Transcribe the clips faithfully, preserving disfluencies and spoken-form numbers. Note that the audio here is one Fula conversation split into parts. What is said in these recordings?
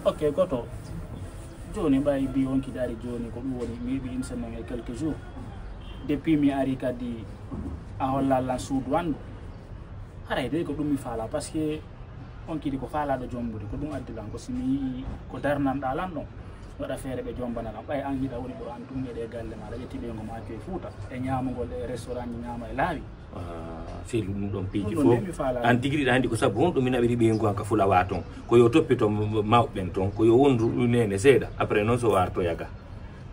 Ok, goto. Joni ɓay bi on kidi ari joni ko ɗum woni maybe une semaine et quelques jours. Depuis mi ari kadi a holla lan suudu an ɗo. Haray de ko ɗum mi faala, parce que on kidi ko faalaɗo jombude, ko ɗum addi lan, ko si mi yii ko darnanɗa lan ɗon. Waɗa feere ɓe jombana lan. Ɓay an hiɗa woni ɗo an tun e ɗe galle ma, aɗa ƴetti ɓeyngu ma accu e Fuuta, e ñaamugol e restaurant ji ñaama e laawi. Ah, sehil, ɗum ɗon piiji fof. An tigi ɗiɗa anndi ko sabu honɗum min aɓiri ɓeyngu an ka Fulawa ton. Ko yo toppito mawɓe ɓen ton, ko yo wondu nene seeɗa. Après noon so wartoya ga.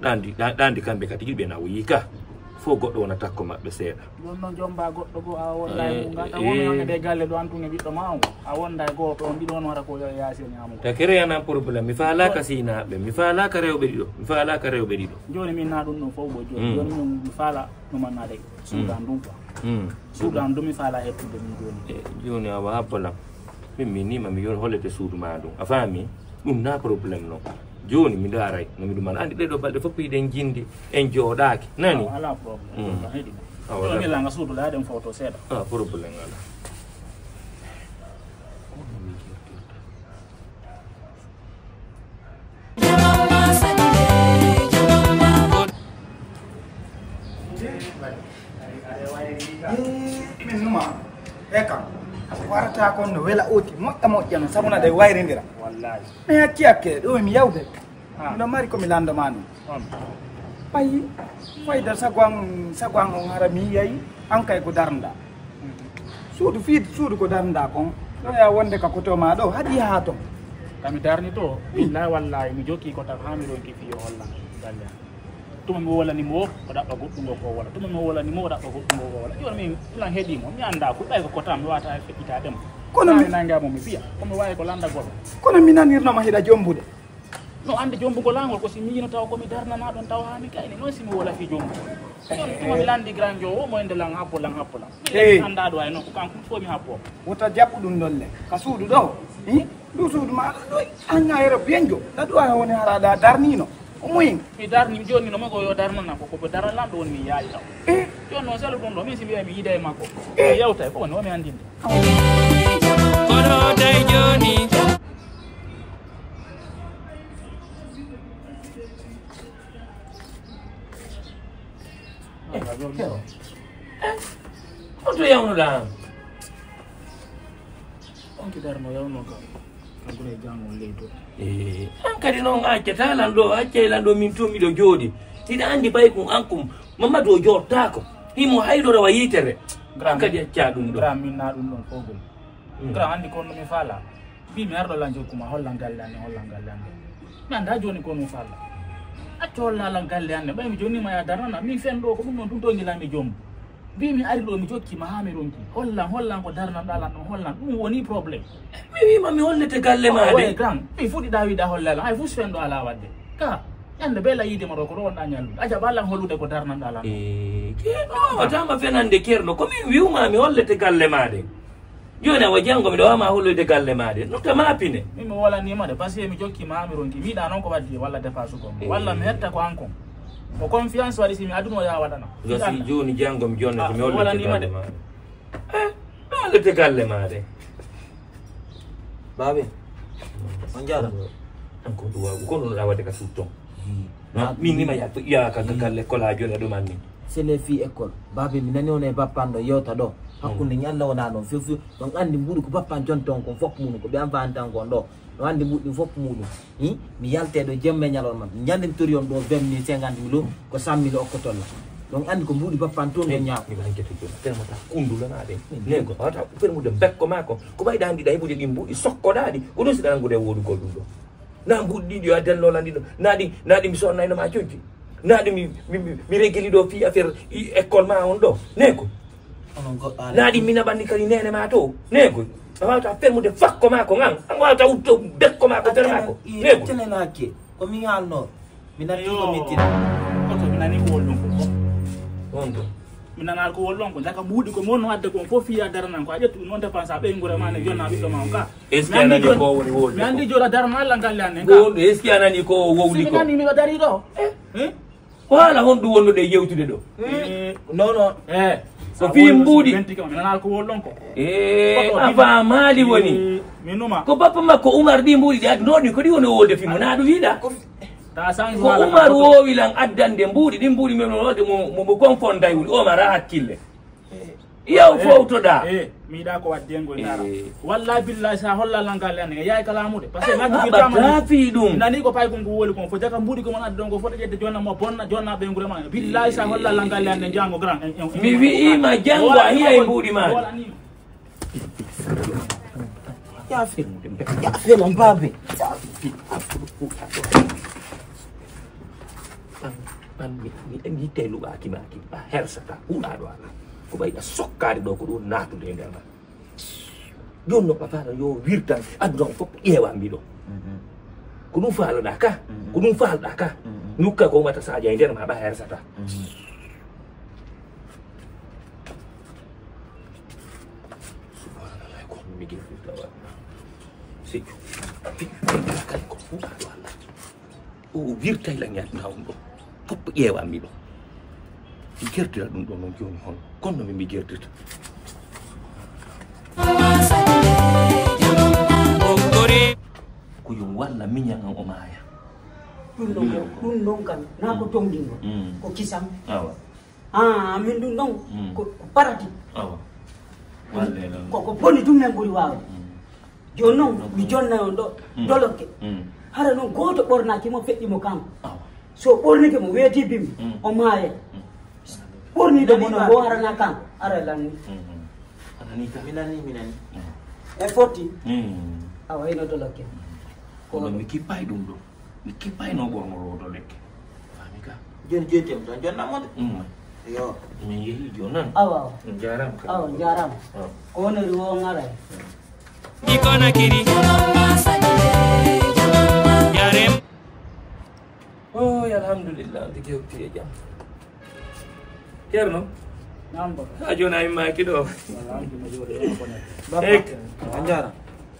Ɗandi, ɗa-, ɗandi kamɓe ka tigi ɓe nawoyi ka. Fof goɗɗo wona takko maɓɓe seeɗa. Ɗon noon jomba goɗɗo goo a wonda e mum ngata woni on e galle ɗo an tun e ɓiɗɗo ma on. A wonda e gooto on ɗiɗo on wara ko yo e yaasi e ñaamugo. Ta kere yanan problème. Mi faalaaka siinaaɓe. Mi faalaaka rewɓe ɗiɗo. Mi faalaaka rewɓe ɗiɗo. Jooni min na ɗum ɗon fof bo jooni. Mm. Jooni min mi faala no mannade. Suudu an ɗum quoi. Mm. Suudu an ɗum mi faala heɓtude ɗum jooni. E, jooni awa habbo lam. Min mi nima mi yo-, hollete suudu ma ɗum. A faami? Ɗum na problème non. Jooni mi ndaaray no mi ɗum an. Anndi ɗee ɗoo balɗe fof hiɗen jindi, en jooɗaaki. Nani? Awa, alaa problème. Mm. Ɗum tan heɗi. Awa, ɗo d'accord. Ngila nga suudu laa ɗen foto seeɗa. Ah, problème alaa. Ko no mi jirtirta? Min numa e kam warata kon no wela oti moƴƴa moƴƴa no sabu na ɗe wayrindira. Wallahi. Mi acci hakke ɗo mi yawde. Ah. Miɗo mari ko mi lando ma ɗum. On. Ayi, fayda sago an, sago an on hara mi yayi an kay ko darnda. Suudu fii suudu ko darnda kon. Ɗo ya wonde ka koto ma ɗo haɗi haa ton. Kami darni to. Hmm. Billahi wallahi mi jokki ko tan haa mi ronki fiyo hollan. Galle. Tuma mi wolani mo o ɗaɓɓa goɗɗungo ko wala. Tuma mi wolani mo o ɗaɓɓa goɗɗungo ko wala. Jooni min lan heɗi mo mi annda ko ɓay ko kotam mi wata feƴƴitaade mo. Kono mi nanga mo mi fiya ko mi wawi ko landa goɗɗo. Kono mi nanirno ma hiɗa jombude. No ande jombugol angol ko si mi yino taw ko mi darnana ɗon taw haa mi kayni noon si mi wola fi jombugol. Jooni tuma mi landi grand jo o mo ende lan habbo lan habbo lan. Mi annda ɗo ay noon ko kanko fof mi habbo. Wota jaɓɓu ɗum ɗon le ka suudu ɗo. Hi? Ndu suudu ma ɗo an ŋa yero biyenjo. Ɗa ɗo ay woni hara ɗa darnino. Ko muyin. Mi darni jooni no mago yo darnana ko ko darnana lan ɗo woni mi yaaji taw. Eh. Jooni noon selo ɗum ɗo min si mi wiya mi yida e makko. Eh. Mi yewta e ko woni o mi andinde. Kono tawi jooni. Eh, Kero. Eh, hoto yawnuɗaa? On ki darno yawno kam. Kanko e jango leydo. Eh, an kadi noon a accataa lan ɗo, a accay lan ɗo min tun miɗo jooɗi. Hiɗa anndi ɓay kun an kun Mamadu o jooɗtaako. Himo haydora wa yitere. An kadi accaa ɗum ɗo. Grand min na ɗum ɗon fof gol. Mm. Grand anndi kon no mi faala. Mbi mi arɗo lan jokkuma hollan galle amen hollan galle amen. Mi annda jooni ko mi faala. Acco holla lan galle amen ɓay mi jonni ma ya darana min fen ɗo ko ɗum ɗon ɗum ɗo ngilanmi joom. Mbi mi ari ɗo mi jokki ma haa mi ronki hollan hollan ko darnan ɗa lan ɗon hollan ɗum woni problème. Mi wima mi hollete galle ma de. Grand mi fuɗiɗa wiɗa holla lan hay fus fen ɗo ala wadde ka. Ñande bela yiide ma ɗo ko ɗo wonɗa ñallude a jaɓa lan hollude ko darnan ɗa lan. Eh, ke ɗo wawatama fenande kerno ko min wiwma mi hollete galle ma de. Jooni awa janngo miɗo wama holloyde galle ma de nokta ma pine. Min mi wolanima de parce que mi jokki ma mi ronki miɗa noon ko waddi walla dépasse kon walla mi hetta ko an kon. Ko confiance waɗi si mi adduno ya waɗana. Gasi jooni janngo mi jonna ko mi holloyde galle ma de. Eh, mi hollete galle ma de. Baabe on jaara. An ko ɗum wawi ko ɗum ɗa wadde ka sutton. Min nima ya ya ka galle kola jooni aɗum anni. Sene fii école baabe mi nani on e bappan ɗo yewta ɗo hakkunde ñalla wona ɗon few few. Ɗon anndi mbuuɗi ko bappan jonta on kon fof muɗum ko ɓe an fahantan kon ɗo. Ɗo anndi mbuuɗi ɗin fof muɗum. Hi mi yalte ɗo jemme ñalorma mi ñandintori on ɗo vingt mille cinquante mille ko cent mille okkotol la. Ɗon anndi ko mbuuɗi bappan toon ɗo ñaaw. Miɗo hankete jooni fermata kundulanaɗe nego awata fermude bekko ma ko ko ɓayɗa anndi ɗa heɓude ɗin mbuuɗi sokkoɗaɗi ko ɗum si ɗa anngude e woɗugol ɗum ɗo. Na mbuuɗi ɗiɗi yo a dellolani ɗo naɗi naɗi mi sonnayno ma cojji. Naɗi mi mi- mi- mi regeli ɗo fii affaire i- école ma on ɗo nego. Onon goɗɗo ala naɗi mi naɓanni kadi nene ma to nego. A wawata fermude fakko ma ko ngan an wawata utto bekko ma ko fer ma ko nego. Tenenake ko mi yalno mi natti ko mitin. Koto mi nani ko wollon ko on ɗo. Mi nanaali ko wollon ko jaka mbuuɗi ko mon no adde kon fof fiya daranan ko a ƴettu ɗum noon dépense a ɓeynguure ma ne jonna ɓiɗɗo ma on ka. Est ce que a nani ko woni wowli mi anndi jooɗa darana allah ngalle an en ka. Est ce que a nani ko wowli ko mi nani miɗo dari ɗo. Ko haala honɗum wonnoɗe yewtude ɗo? Non non. E Ko fii mbuuɗi. Bentike ma, mi nanaa ko wol ɗon ko. Eh, a faamaali woni. Eh, mi numa. Ko bappa makko Umar ɗi mbuuɗi ɗi, adi noon ko ɗi woni wolde fii mo, naa ɗum yiɗa. Ta sangi. Ko wala Umar ko woowi lan addande mbuuɗi, ɗin mbuuɗi men wolde mo, mo, mo gonfon daywul, Umar a hakkille. Eh. Yaw eh, fowtoɗaa. Eh, mi yiɗaa ko waddi en koy ndaara. Eh. Wallahi billahi sa holla lan galle an, yaay ka laamude. Parce que ah, laggi haɓa taa fii ɗum. Nani ko paykun ko woli kon, fo jaka mbuuɗi ko mon addi ɗon ko foti ƴettude jonna mo bonna, jonna ɓe ngure ma. Billahi sa holla lan galle an, jaango grand. En, en, en, mi wi'ii ma jaango a hi'ay mbuuɗi ma. Wala ni. Yaafir, yaafir lan baabe. An, an mi, mi, mi teluɓaaki ma ki, a hersata, huɗaaɗo ala. Ko ɓay a sokkaade ɗo, ko ɗum naatude e nder ma. Jooni noon a faala yo wirtan, aduna on fof ƴeewa mbiɗo. Mhm. Ko ɗum faalaɗaa ka, mhm, ko ɗum faalaɗaa ka. Mhm. Nukka ko mata Sadio e nder ma, ɓa hersata. Mhm. Subhanallah, ko mi gifirta wa. Siccu. Kala ko fuɗaaɗo Allah. O wirtay lan yadda on ɗo. Fof ƴeewa mi ɗo. Mi gertira ɗum ɗo noon jooni hono. Kono no mi gertirta. Ko yo walla miñan an o maaya. Ɗum ɗon kam, ɗum ɗon kam, naa ko tonngingol. Mm. Ko kisam. Awa. Ah, min ɗum ɗon mm, ko, ko parati. Awa. Walle lan. Ko, ko boni ɗum men ɓuri waawde. Mm. Jooni noon, mi jonna on ɗo, mm, dolokke. Mm. Hara noon gooto ɓornaaki mo feƴƴi mo kanko. Awa. So ɓornike mo, weeti bimbi, mm, o maayay. Mm. Ɓorniiɗo mo noon, wo harana kanko, ara lanni. Mm, mm. A nanii ka? Mi nanii, mi nanii. Mm. E fotti. Mm. Awa, hino dolokke. Mm. Ko ɗum mi kippay ɗum ɗo. Mi kippayno ɓornotooɗo lekke. Faami ka? Jooni, jooni, temi tan jonnaa mo de. Mm. Yo. Min yehi jooni nan. Awa, awa. Njaaraama ka. Awa, njaaraama. Awa. Ko wonori wo ngaray. Di Conakry. Njaarem. Oh, alhamdulillah, on tigi hewti e jam. Ceerno? Naam, Baba. A jooni a immaaki ɗo. Alhamdulillah, jooni ɗo ko ne. Baba, ek. A njaaraama.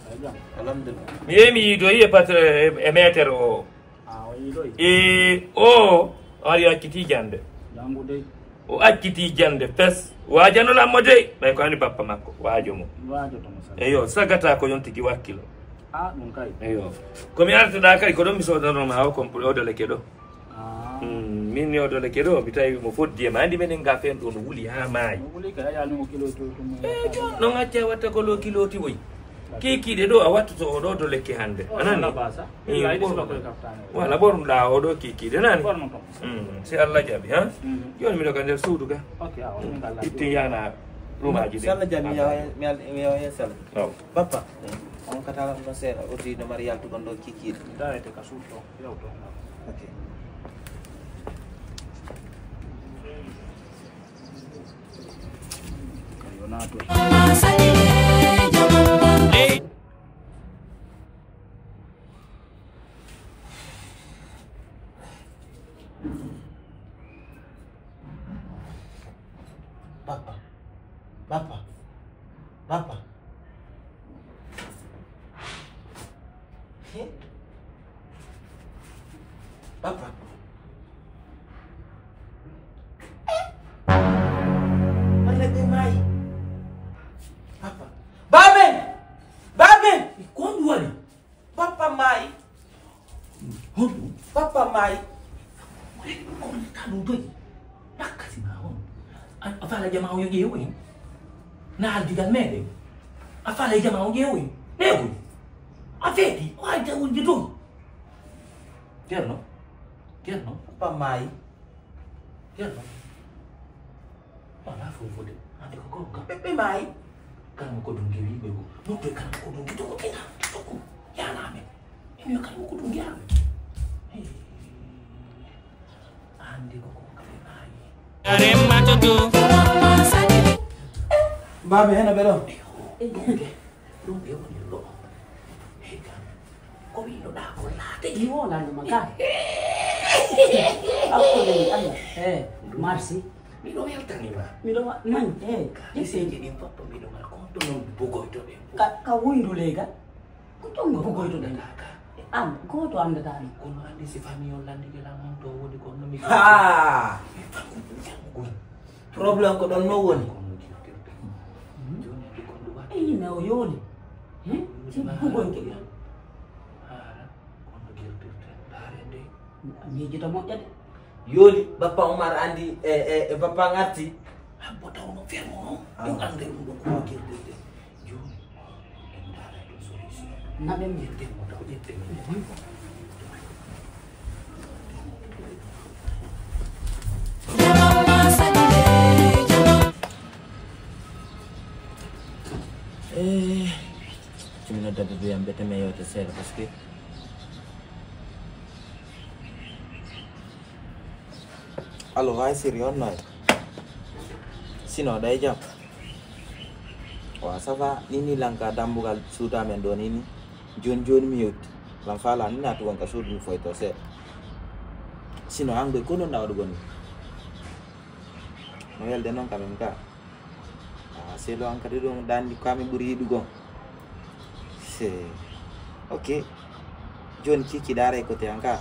A jam. Alhamdulillah. Mi yehi mi yiidoyi e pat-, e, e meeter o. Ah, o yiidoyi? E, o, o ari o accitii jannde. Janngu dey. O accitii jannde fes. Waajano lan mo dey. Ɓay ko ani bappa makko. Waajo mo. Waajoto mo sala. Eyo, sagata ko yon tigi wakkilo. Ah, ɗum kay. Eyo. Ko mi artuɗaa kay, ko ɗon mi soodanoo ma o complet o dolokke ɗo. Ah. Mm, min ni o dolokke ɗo, mi tawi mo foddi e ma. Anndi menen nga fen ɗo no wuli haa maayi. No wuli kay, a yaalni mo kilo to, to mo. Eh, jooni non acca watta ko lo kilo ti woy. Kiikiiɗe ɗo a wattoto o ɗo dolokke hannde. A nani? Wala basa. Eh, wala ɓornuɗaa o ɗo kiikiiɗe nani? Ɓorno kam. Mm, si Allah jaɓi, ha? Mhm. Jooni miɗo ka nder suudu ka. Ok, awa, min ka Allah. Ittin yana rumaaji ɗin. Si Allah jaɓi, mi yawa hen, mi yawa hen sala. Aw. Bappa, on kata no seeɗa, oddi no mari yaltugol ɗo kiikiiɗe. Dawete ka suudu ɗo, yaw to. Ok. Ka yo naatu. Bappa. Bappa. Bappa. He? Bappa. Eh? Walla ɓe maayi. Bappa. Baaben! Baaben! Ko honɗum waɗi? Bappa maayi. Honɗum? Bappa maayi. Ko woni ka ɗum toy? Ɗakkasi ma on. A, a faala jamaa o yo ƴeewoy. Na ardigal meɗen. A faala jamaa o ƴeewoy. Ɓeegoy. A feeti. O arda on je toy. Ceerno. Ceerno. Bappa maayi. Ceerno. Wala fow fode. Hande ko goonga. Ɓe, ɓe maayi. Kala mo ko dungi wi ɓe go. Mo to kala mo ko dungi to ko kina. To ko. Yana me. Ino kala mo ko dungi ame. Hey. Ande ko ko kala maayi. Aremma to to. Baabe hena ɓe ɗo. Ɗum ɓe woni ɗo. Hey, ka. Ko winoɗaa ko laate? Mi wonanno ma ka. Hakkunde Allah. Eh, marsi. Miɗo weltani ma. Miɗo wa-, man, eh, ka liseeji ɗin fof to miɗo mari konto non bugoyto ɗen. Ka, ka wuydu leyga. Ko tongo bugoyto ɗen. Ka. An, gooto anndataa ɗum. Kono anndi si famille on lanndike lan on to woni ko no mi. Ha! Problème ko ɗon no woni. Ina o yooli. He? Tiggugol ke. Haara, kono girdirte, ndaare nde. Miijito moƴƴa de. Yooli, Bappa Omar andi, e, e, e Bappa ngarti. Habbo taw no fermo noon. Ah. Ɗum annde ɗum ɗo ko girdirte. Jooni, en ndaara ɗo solution. Naɓen mo. Ƴetten mo taw, ƴetten mo. Eh, cumi nodda bébé am, ɓe teme yewte seeɗa, parce que... Allo, waay Siri, on noy? Sino, ɗay jam? Wa, ça va? Ni, ni, lanka dambugal suudu amen ɗo, ni, ni. Jooni, jooni mi yewti. Lan faala ni naatugon ka suudu, mi foyto seeɗa. Sino, an ɓe ko non ɗa waɗugon ni? No welde non ka ɗum ka. Ah, selo an kadi ɗum ɗanni ko amin ɓuri yiɗugo. Se, ok. Jooni Kiki daara e côté an ka.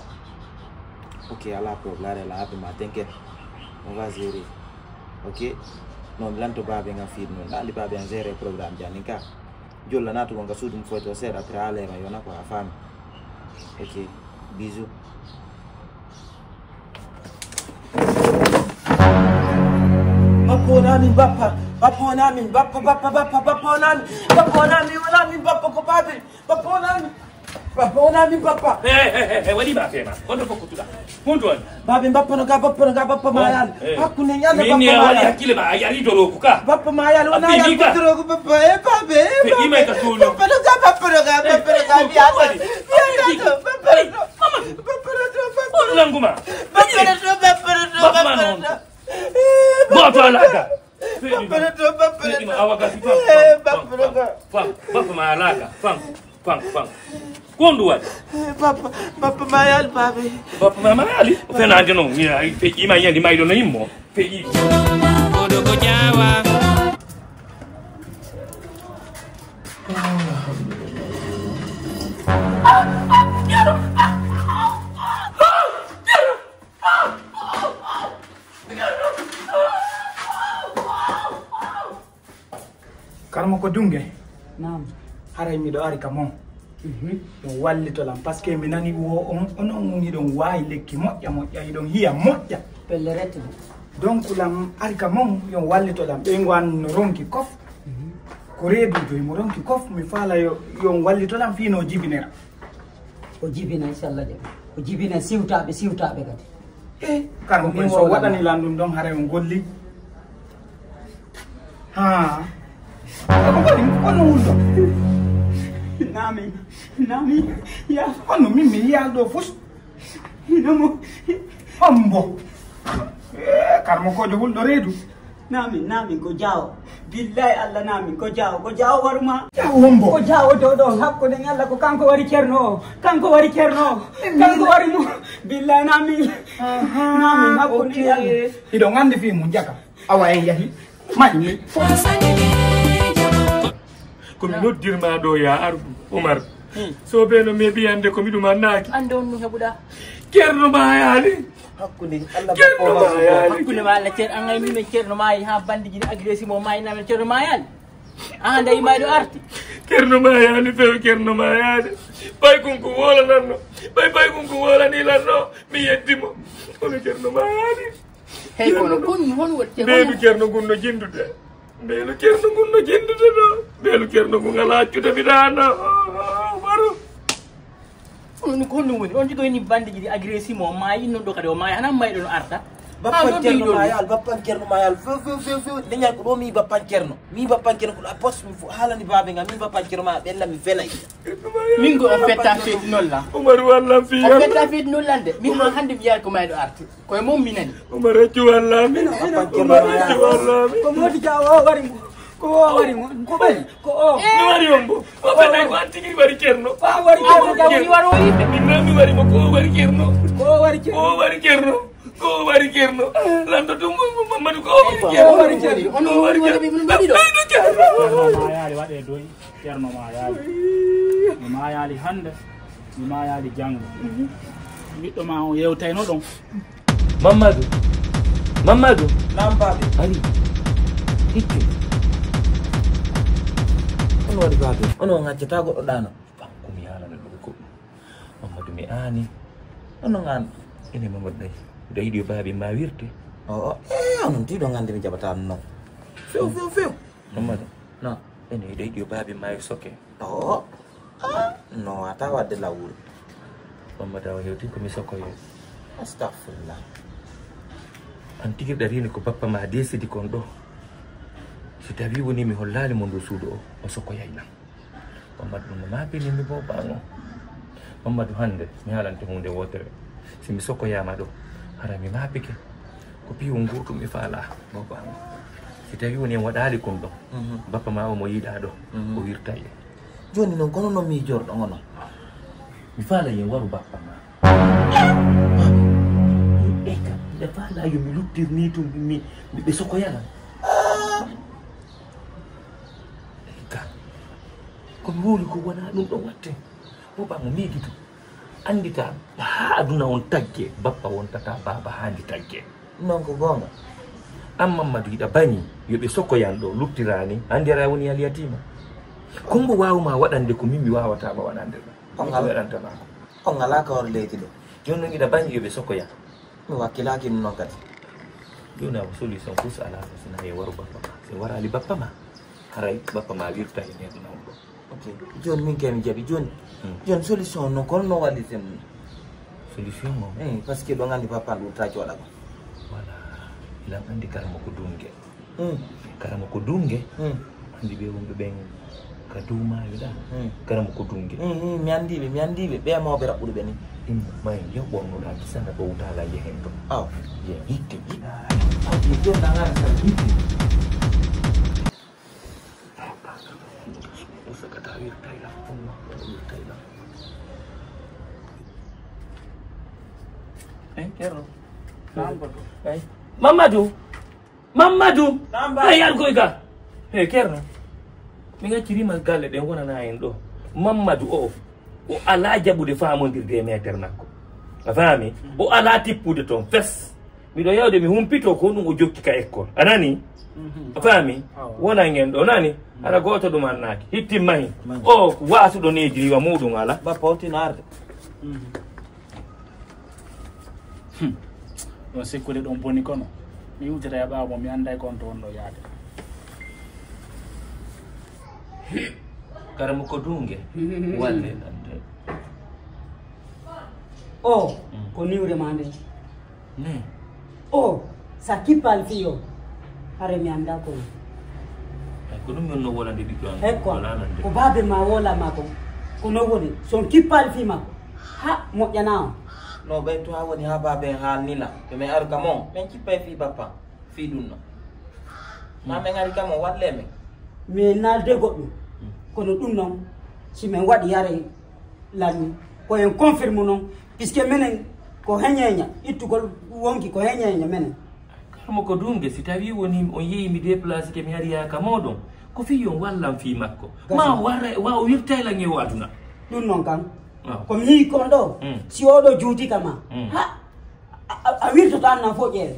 Ok, ala problème, la happy ma, thank you. On va gérer. Ok. Non, mi lanto baabe ngam fiiɗ non. Ɗa andi baabe an gérer programme jani ka. Jolla naatu gon ka suudu mo foyto seeɗa, après a leema yona ko a faami. Ok. Bisous. Bappa wona min bappa, bappa wona min bappa, bappa, bappa, bappa wona min, bappa wona min, wona min bappa ko baabe, bappa wona min, bappa wona min bappa. He, he, he, he, waɗi ma feema, kono fof ko tuɗa. Hunde woni. Baabe bappa no ga, bappa no ga, bappa ma yaali. Hakkunde ñande bappa ma yaali. Hakkille ma, a yari doroku ka. Bappa ma yaali, wona yaali doroku bappa, e baabe, e baabe. Bappa no ga, bappa no ga, bappa no ga, mi yaali. Mi yaali to, bappa no to. Bappa no to, bappa no to. Bappa no to, bappa no to, bappa no to. Gooto alaa ga. Bappere to, bappere to. Awa gasi, fam, fam, fam, fam, bappa ma alaa ga, fam, fam, fam. Ko honɗum waɗi? Bappa, bappa ma yaali, baabe. Bappa ma, ma yaali? O fenaande noon. Mi, ay, feƴƴiima yiyande mayɗo no yimmo. Feƴƴi. Koɗo ko jaawa. Karmo ko Dunge. Naam. Haray miɗo ari ka mon. Mhm. Ɗum wallito lan, parce que mi nani wo on, onon on hiɗon waawi lekki moƴƴa moƴƴa, hiɗon hiya moƴƴa. Pelle rette de. Donc lan ari ka mon, yon wallito lan. Ɓeyngu an no ronki kof. Mhm. Ko reeduujo, himo ronki kof, mi faala yo, yon wallito lan fii no jibinira. O jibina, inchallah, de. O jibina siwtaaɓe, siwtaaɓe kadi. Eh, kara ko min so waɗani lan ɗum ɗon, haray on golli. Ha. Ko waɗi, ko no wulɗo? Naami, naami, ya. Kono min mi yiyaali ɗo fus. Ino mo. Hombo. Eh, karmo kojo wulɗo reedu. Naamin, naamin, ko Jaawo. Billahi Allah, naamin, ko Jaawo, ko Jaawo waruma. Jaawo hombo? Ko Jaawo ɗo, ɗo, hakkunde Allah, ko kanko wari Ceerno o. Kanko wari Ceerno o. Kanko wari mo. Billahi, naamin. Aha, naamin, hakkunde Allah. Hiɗon anndi fii mum jaka. Awa en yahi. Mani. Ko mi noddirma ɗo, ya ardu, Umar. Hmm. So be no meeɓi annde ko mi ɗum annaaki. Annde on no heɓuɗa. Ceerno maayaali. Hakkunde Allah. Ceerno maayaali. Hakkunde ma Allah, Ceerno, an ay mi men Ceerno maayi ha bandiji ɗi agresi mo maayi na men Ceerno maayaali. An hande imayɗo arti. Ceerno maayaali, few Ceerno maayaali. Bay kun ko woolananno. Bay, bay kun ko woolanilanno. Mi yeddi mo. Kono Ceerno maayaali. Hey, kono kun hon woni Ceerno? Mbeelu Ceerno ngun no jindude. Mbeelu Ceerno ngun no jindude ɗo. Mbeelu Ceerno ngun alaa accude mi ɗaana. Umaru. Ɗum ko honɗum woni? On jiɗo ni bandiji ɗi agresi mo, maayi, non ɗo kadi o maayi, hana mayɗo no arta. Bappan Ceerno maayaali, bappan Ceerno maayaali. Few, few, few, few. Ndeñal ko ɗo mi bappan Ceerno. Mi bappan Ceerno ko ɗo a pos mi fu-, haalani baabe ngam mi bappan Ceerno ma ɓella mi felay. Min ko on fetta feeti noon la. Umaru wallan fi. On fetta feeti noon lan de. Min ko hande mi yaari ko mayɗo arti. Ko e mum mi nani. Umar accu wallami. Umar accu wallami. Ko Modi Dia o wari mo. Ko o wari mo. Ko ɓay. Ko o. Mi wari on bo. Ko ɓay ko an tigi wari Ceerno. Ko a wari Ceerno. Ko wari waro yimɓe. Min noon mi wari mo ko o wari Ceerno. Ko o wari Ceerno. Ko o wari Ceerno. Ko o wari Ceerno. Lanndo ɗum Mamadou ko o wari Ceerno. Ko o wari Ceerno. Ko o wari Ceerno. Ɓayno Ceerno. Ceerno ma yaali waɗe doy. Ceerno ma yaali. Mi maayaali hannde, mi maayaali janngo. Ɓiɗɗo ma on yewtayno ɗon. Mamadou. Mamadou. Naam, baaɓe. Ari. Hiccu. No waɗi baabe? Ono on accata goɗɗo ɗaano? Ɓam ko mi haalana ɗum goɗɗum. Mamadou mi aani. Ono ngaan. Ene Mamadou ɗay. Miɗo yiɗi yo baabe ma wirte. O, o. E, onon tiiɗo nganndi mi jaɓataa ɗum non. Few, few, few. Mamadou. No. Ene miɗo yiɗi yo baabe ma yo soke. O, o. Ah, no, a taa waɗde law wuro. Mamadou, awa hewti ko mi sokoye. Astagfirullah. An tigi ɗarini ko bappa ma desidi kon ɗo. Si tawi woni mi hollaali mo ndu suudu o, o sokoyay lan. Mamadou, ɗum no maapini mi booba ngo. Mamadou, hannde mi haalante huunde wootere. Si mi sokoyaama ɗo, hara mi maapike. Ko piiwo nguurtu mi faalaa booba ngo. Si tawi woni en waɗaali kon ɗo, mhm, bappa ma o mo yiɗaa ɗo, mhm, o wirtay en. Jooni noon, kono no miijorɗo ngono? Mi faala yen waru bappa ma. Ey ka, miɗa faala yo mi luttir ni tun, mi, mi, ɓe sokoyana. Ey ka, ko mi wowli ko wona ɗum ɗo watte. Booba mo miijito. Anndita, haa aduna on tagge, bappa wontata baaba haandi tagge. Ɗum noon ko goonga. An Mammadu hiɗa bañi, yo ɓe sokoyan ɗo, luttiraani, anndi ara woni alyatima. Ko mbo waawma waɗande ko min mi waawata ma waɗande ɗum. On ngal-, mi waɗantama ko. On ngalaa ka hoore leydi ɗo. Jooni noon hiɗa bañi yo ɓe sokoyan. Mi wakkilaaki ɗum noon kadi. Jooni a ko solution fof so alaa fof so nahee waru bappa ma. So waraali bappa ma, haray bappa ma wirta e nder ɗum ɗo. Ok. Jooni min kay mi jaɓi. Jooni, hmm, jooni solution o noon, kono no wallirten ɗum? Solution o? Eh, parce que ɗo nganndi papa ɗum ta jooɗa ko. Voilà. Ilan anndi karamo ko duunge. Hmm. Karamo ko duunge. Hmm. Anndi ɓe wonɓe ɓen ka duumaaɓe ɗa. Hmm. Karamo ko duunge. Hmm, hmm, mi anndi ɓe, mi anndi ɓe. Ɓe mawɓe raɓɓude ɓe ni. Ɗum may yo ɓornuɗa kisana ɗo wutaala yehen ɗo. Aw. Ye yitte, yitte. Aw, mi jonna ngara sa yitte. Usakata wirtayla. Wirtayla. Ey, Ceerno. Naam, goɗɗo. Ey. Mamadou! Mamadou! Naam, ba. Ey, yar koy ga. Ey, Ceerno. Mi gaccirima galle ɗen wonana en ɗo. Mamadou o, o alaa jaɓude faamondirde e meeter makko. A faami? O alaa tippude toon fes. Miɗo yawde mi humpito ko ɗum o jokki ka école. A nani? Mhm. A faami? Awa. Wonan en ɗo, nani? Mhm. Hara gooto ɗum annaaki. Hittin mahi. Mahi. O waasuɗo neeji riwa muuɗum ala. Bappa o tino arde. Mhm. Hmm. Ɗon sikkude ɗon boni kono. Mi iwtita e ɓaawo mo, mi annday ko on to wonɗo yaade. Kara mo ko duunge. Mhm. Walle ɗan de. O, mm, ko niwre ma nde. Ne. O, sa kippal fii o, hare mi anndaa ko. Ay, ko ɗum yonno wolande ɓiɗɗo an. Hekko, wala nande. Ko baabe ma wola ma ko. Ko no woni, son kippal fii makko. Ha, moƴƴanaa on. No ɓen to haa woni haa baabe en haalnila. Ɓe men aru ka mon, men kippay fii bappa, fii ɗum no. Ma men ari ka mon, walle men. Mi naalde goɗɗum. Mm. Kono ɗum noon, si men waɗi yare, Lanni, ko en confirme noon, puisque menen ko heñeeña, ittugol wonki ko heñeeña menen. Karmo ko duunge, si tawii woni on yehi mi déplacé ke mi ari yaa ka mooɗon, ko fii on wallan fii makko. Gasi. Ma o warra, wa o wirtay lan e o aduna. Ɗum noon kan. Waaw. Ko mi yii kon ɗo, mm, si oɗo juuti ka ma, mm, ha, a, a, a wirtoto annan fof ƴeewe.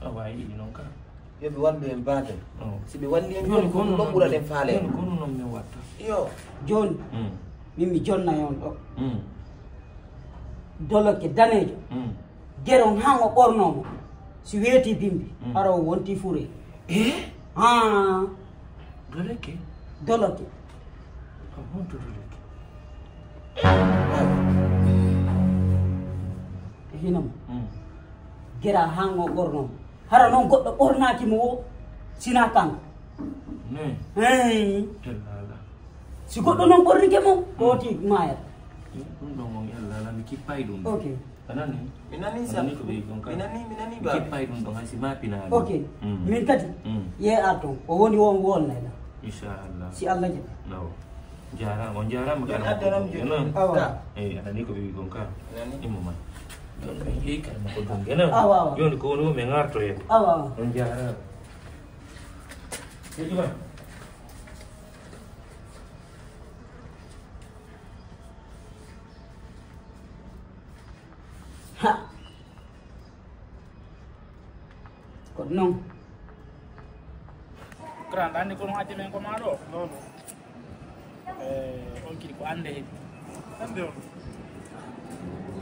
A waawi yiɗi noon kan. Yo ɓe wallu en baaden. Oh. Si ɓe walli en, jooni ko ɗum ɗon ɓura ɗen faaleede. Jooni ko ɗum ɗon min watta. Iyo. Jooni, mm, min mi jonna on ɗo. Mm. Doloke daneejo. Mm. Geron han o ɓornoo mo. Si weetii bimbi, mm, hara o wontii fure. Eh? Haa. Doloke? Doloke. Ko honto doloke? E hino mo. Mm. Gera han o ɓornoo mo. Hara noon goɗɗo ɓornaaki mo o, sinaa kanko. Ne. Hey. Yalla ala. Si goɗɗo noon ɓornike mo, ko oti maayata. Ɗum ɗon on yalla ala, mi kippay ɗum. Ok. A nani? Mi nani. A nani ko ɓe wi kon ka? Mi nani, mi nani. Mi baabe. Kippay ɗum ɗon, hay si ma pinaani. Ok. Mm. Min kadi, mm, yeeya toon. O woni on wolnay la. Inchallah. Si Allah jaɓi. Nawo. Jaaraama, on jaaraama. Jooni kala addanam ko jooni. Awa. Ka. Eyi, a nanii ko ɓe wi kon ka? A nanii? Immo ma. Jooni ɓe jeyi kala mo ko ɗum. Awa, awa. Jooni ko woni o, min ngartoyee. Awa, awa. On jaaraama. Heɗi ma. Ha. Ko noon. Grand, anndi ko ɗum addi men ko maa ɗo? Non, non. Eh, on kadi ko annde heɓi. Annde on.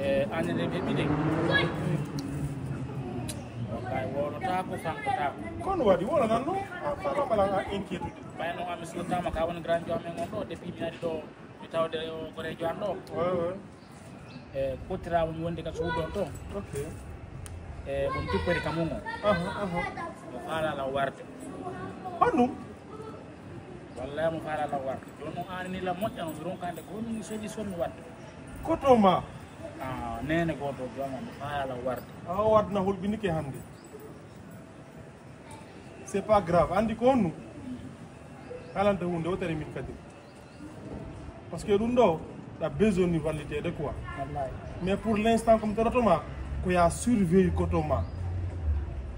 Eh, annde nde heɓi de. Kay wolotaako, fankotaako. Kono waɗi wolo nan no? A fama mala a inquiétude. Ɓay no ami sutama ka woni grand jomi ngon ɗo, depuis mi ari ɗo, mi tawde o gorejo an ɗo. Ouais, ouais. E kottirawo mi wonde ka suudu on to. Ok. E mo tippori ka mum o. Aha, aha. Mo faala law warde. Honɗum? Wallay mo faala law warde. Jooni noon aani ni la moƴƴa noon mi ronkande ko honɗum mi soji sonni wadde. Koto ma? Ah, nene goto jooma mo faala law warde. A o wadna hulɓinike hannde. C'est pas grave. Andi ko honɗum? Kalanta hunde o tari min kadi. Parce que ɗum ɗo ɗa besoin ni walliteede quoi. Mais pour l'instant comme toɗotoma ko ya surveille kotoma,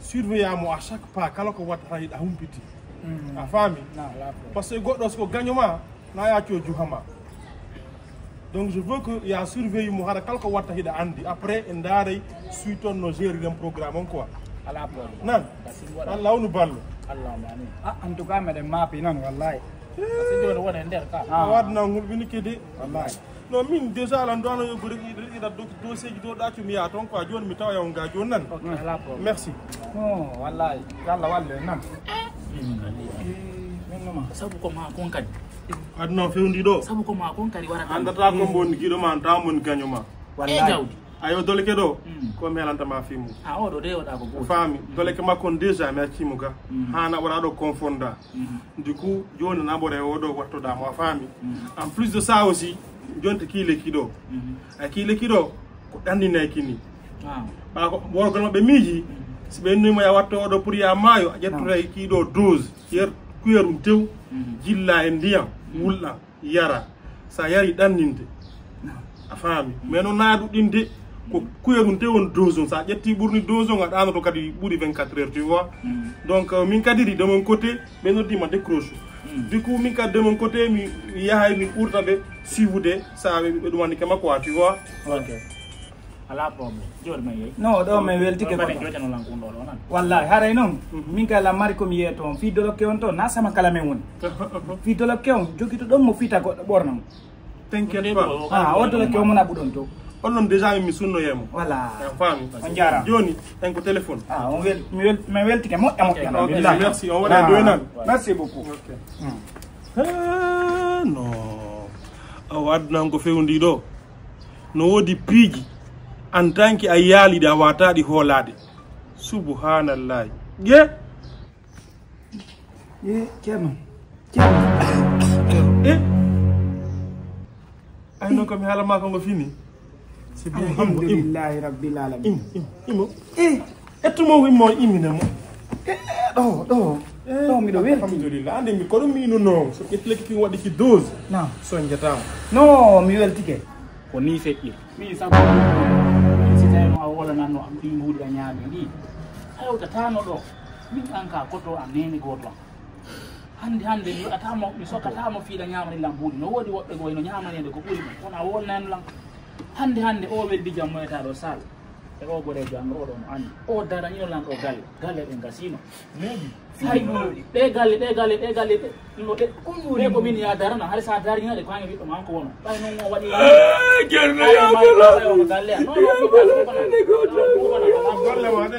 surveille mo à chaque pas, kala ko watta hiɗa humpiti. A faami? Parce que goɗɗo siko gaño ma na yacco juhama. Donc je veux que ya surveille mo, hara kala ko watta hiɗa andi, après en daaray suite on no gérer den programme on quoi. Ala problème. Nan. Walla wonu ballo. Allahumma amin. Ah, en tout cas meɗen maapi noon wallahi. Parce que jooni woni e nder ka. A wadna ngol bini kede. Wallahi. Non, min déjà lan doano yo gori ida ida dossier ji do ɗacu mi ya ton quoi, jooni mi tawa yaw nga jooni nan. Merci. Non wallahi. Yalla walle nan. Min noma. Sabu ko ma kon kadi. Aduna fewndi ɗo. Sabu ko ma kon kadi warata. Andata ko mbon giɗo ma anta mon gaño ma. Wallahi. Ayo dole ke ɗo. Ko mi helanta ma fimu. A oɗo de oɗa ko buuti. Faami dole ke makko on déjà mi accimo ga. Hana wara ɗo confonda. Du coup joni nabore o ɗo wattoɗa mo a faami. En plus de ça aussi, jonte ki lekki ɗo. A ki lekki ɗo ko ɗanninay kini. Ɓa ko worgol maɓɓe miiji. Si ɓe nuymo ya watto oɗo pour ya maayo, a ƴettoto e ki ɗo dose yer kuyerum tew. Jilla e ndiyam wulɗa yara. Sa yari ɗanninde. A faami mais no naa ɗuɗɗinde ko kuyerum tew on dose on, sa ƴetti ɓurni dose on a ɗanoto kadi ɓuri vingt-quatre heures, tu vois. Donc euh, min kadiri de mon côté ɓe noddima décroche. Du coup min kadi de mon côté mi yahay mi ɓurta ɓe suivude sa ɓe ɗumani kema quoi, tu vois. Ok. Ala problème. Jooni men yehi. Non ɗo men weltike goɗɗo. Jootano lan kunɗo ɗo nan. Wallahi haray noon min kay la mari komi yeeto on fii dolokke on to na sama kala men woni. Fii dolokke on jogito ɗon mo fita goɗɗo ɓorna mo. T'inquiète pas. Ah o dolokke on mona ɓuɗon to. On noon déjà mi sunnoyemo. Voilà. En faami. On jaaraama. Jooni en ko téléphone. Ah on wel mi wel mi weltike moƴƴa moƴƴa. Ok, merci. On waɗa doynan. Merci beaucoup. Ok. Eh, non. Awa aduna ko fewndi ɗo. No woodi piiji en tant que a yaali ɗi a wata ɗi hoolaade. Subhanallahi. Ye. Ye ceerno. Ceerno. Eh. Ay non ko mi haala ma ko ngo fini. C'est bien. Alhamdulillahi rabbil alamin. Im im imo. Eh. Ettumo wimmo imine mo. Eh, ɗo ɗo. Ɗo miɗo welti. Alhamdulillah ande mi koɗo minuno so ƴetti lekki kin waɗi ki dose. Non. Soñjatama. Non mi weltike. Ko ni feƴƴir. Min sabu min si tawino a wolananno am ɗi mbuuɗi a ñaami ndi a hewtatano ɗo. Min an ka koto am neni goto am. Hande hande mi waɗatamo mi sokkatamo fiiɗa ñaamani lam mbuuɗi no woodi woɓɓe goo ino ñaamanede ko ɓuri ɗum kono a wolnani lam. Hande hande o weddi jam moyata ɗo sal e o gorejo an oɗo no anndi o daranino lan ɗo galle galle ɗen gasino. Hay ɗe galle ɗe galle ɗe galle ɗe no ɗe ɗe ko min ya darana hay sa darina ɗe ko hange ɓiɗɗo ma ko wono ɓay noon o waɗi. Jerno yabala. Galle an non non. Golle ma ɗe.